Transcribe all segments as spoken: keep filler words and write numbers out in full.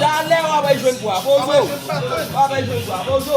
Talè w ap jwenn pwa. Pozo. W ap jwenn pwa. Pozo.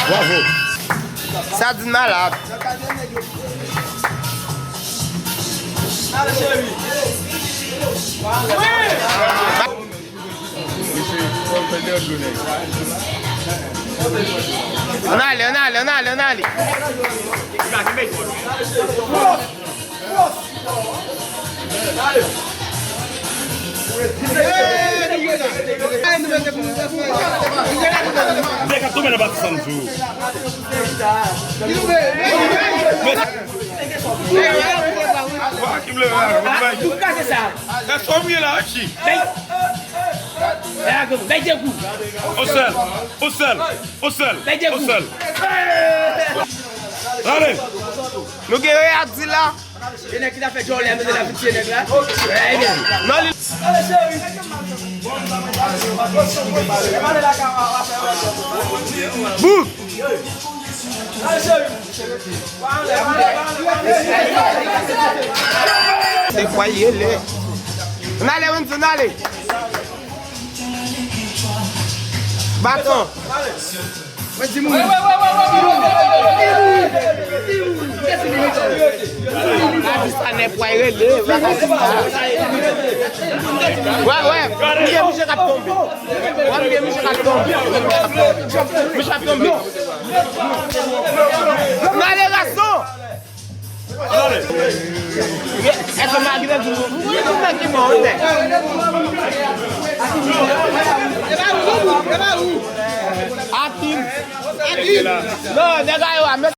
Bravo. Sa di malad. Ann ale, ann ale, ann ale, ann ale. Nèg ap tonbe nan batisan sou. Wa, ki vle la, ou bay. Èske w ye la, Archie? Bay. Bay de kou. On sèl, on sèl, on sèl, on sèl. Ale. Nou gen reyad di la. E nèg ki ta fè djòlè, mete la pitiye nèg la. Ebyen. Non, li. Bout. Se pwa ye le. N ale, Wendy, n ale. Baton. Mwen di moun. Gade sa nèg pwa rele. Wè, wè. Misye, misye k ap tonbe. Wè, misye, misye k ap tonbe. Misye ap tonbe. N ale, gason. Èske malgre tout, tout nèg ki mò, wi, nèg. Akim. Akim. Non, nèg a yo a, men